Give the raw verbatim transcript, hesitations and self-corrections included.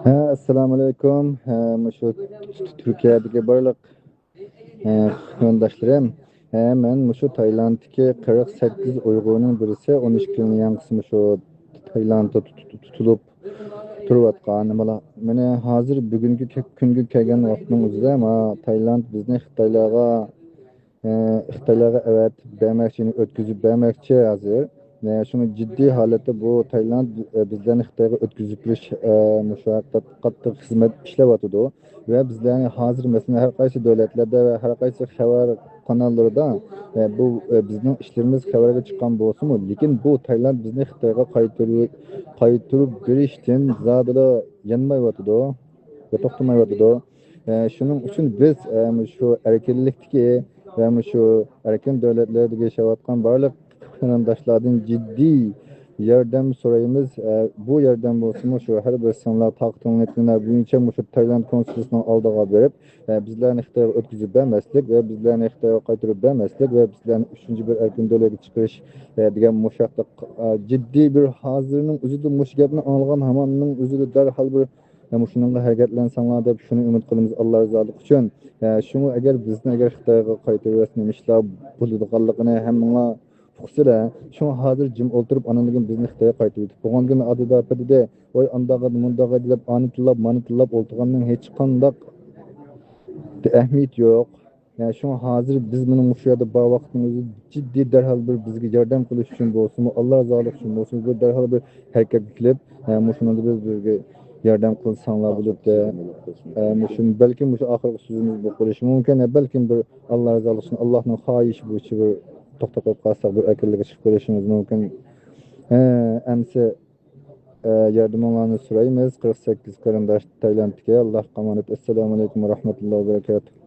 ھە، ئەسسالامۇئەلەيكۇم. ھە، مۇشۇ تۈركىيەدىكى بارلىق، ھە، قېرىنداشلىرىم. ھە، مەن مۇشۇ تايلاندتىكى قىرىق سەككىز ئۇيغۇرنىڭ بىرسى، ئون ئىككى يىلنىڭ ياڭزىسى مۇشۇ تايلاندتا تۇت-، تۇت-، تۇتۇلۇپ تۇرۇۋاتقان. مانا، مانا ھازىر بۈگۈنكى كۈ-، كۈنگە كەلگەن ۋاقىتنىڭ ئۆزىدە، مانا تايلاند بىزنى خىتايلارغا، ئە، خىتايلارغا ئەۋەتىپ بەرمەكچى، يەنى ئۆتكۈزۈپ بەرمەكچى ھازىر. ئە، شۇڭا جىددىي ھالەتتە بۇ تايلاند، ئە، بىزلەرنى خىتايغا ئۆتكۈزۈپ بېرىش، ئە، مۇشۇ ھەقتە قاتتىق خىزمەت ئىشلەۋاتىدۇ. ۋە بىزلەرنى ھازىر، مەسىلەن، ھەر قايسى دۆلەتلەردە ۋە ھەر قايسى خەۋەر قاناللىرىدا، ئە، بۇ، ئە، بىزنىڭ ئىشلىرىمىز خەۋەرگە چىققان بولسىمۇ، لېكىن بۇ تايلاند بىزنى خىتايغا قايتۇرۇ-، قايتۇرۇپ بېرىشتىن زادىلا يانمايۋاتىدۇ ۋە توختىمايۋاتىدۇ. ئە، شۇنىڭ ئۈچۈن بىز، ئە، مۇشۇ ئەركىنلىكتىكى ۋە مۇشۇ ئەركىن دۆلەتلەردە ياشاۋاتقان بارلىق قېرىنداشلاردىن جىددىي ياردەم سورايمىز. ئە، بۇ ياردەم بولسىمۇ شۇ ھەر بىر سىڭلار تاقىتىڭلار يەتكىنى بويىچە مۇشۇ تايلاند كونسۇلخانىسىنىڭ ئالدىغا بېرىپ، ئە، بىزلەرنى خىتايغا ئۆتكۈزۈپ بەرمەسلىك ۋە بىزلەرنى خىتايغا قايتۇرۇپ بەرمەسلىك ۋە بىزلەرنى ئۈچىنچى بىر ئەركىن دۆلەتكە چىقىرىش، ئە، دېگەن مۇشۇ ھەقتە، ئە، جىددىي بىر، ھازىرنىڭ ئۆزىدە مۇشۇ گەپنى ئاڭلىغان ھاماننىڭ ئۆزىدە دەرھال بىر، ئە، مۇشۇنىڭغا ھەرىكەتلەنسەڭلار دەپ شۇنى ئۈمىد قىلىمىز، ئاللا رازىلىقى ئۈچۈن. ئە، شۇڭا ئەگەر بىزنى ئەگەر خىتايغا قايتۇرۇۋەتسە نېمە ئىشلار بولىدىغانلىقىنى ھەممىڭلار ئۇقىسىلەر. شۇڭا ھازىر جىم ئولتۇرۇپ، ئاندىن كېيىن بىزنى خىتايغا قايتۇرۇۋېتىپ بولغاندىن كېيىن ئادىدا پەدىدە، ۋاي، ئانداق ئىدى، مۇنداق ئىدى دەپ، ئانى تىللاپ، مانى تىللاپ ئولتۇرغاننىڭ ھېچقانداق ئەھمىيىتى يوق. يەنى شۇڭا ھازىر بىز مېنىڭ مۇشۇ يەردە بار ۋاقتىمىزدا جىددىي دەرھال بىر بىزگە ياردەم قىلىش ئۈچۈن بولسىمۇ، ئاللا رازىلىقى ئۈچۈن بولسىمۇ، بىر دەرھال بىر ھەرىكەتكە كېلىپ، ئە، مۇشۇنىڭدا بىز بىزگە ياردەم قىلساڭلار بولىدۇ. ئە، مۇشۇ، بەلكىم مۇشۇ ئاخىرقى سۆزىمىز بولۇپ قېلىشى مۇمكىن. ئە، بەلكىم بىر ئاللا رازىلىقى ئۈچۈن، ئاللانىڭ خاھىشى بويىچە بىر توختاپ قېلىپ قالساق، بىر ئەركىنلىككە چىقىپ قېلىشىمىز مۇمكىن. ئە، ئەمسە، ئە، ياردىمىڭلارنى سورايمىز. قىرىق سەككىز قېرىنداش تايلاندتىكى. ئاللاھقا ئامانەت. ئەسسالامۇئەلەيكۇم ۋە رەھمەتۇللاھى ۋە بەرەكاتۇھ.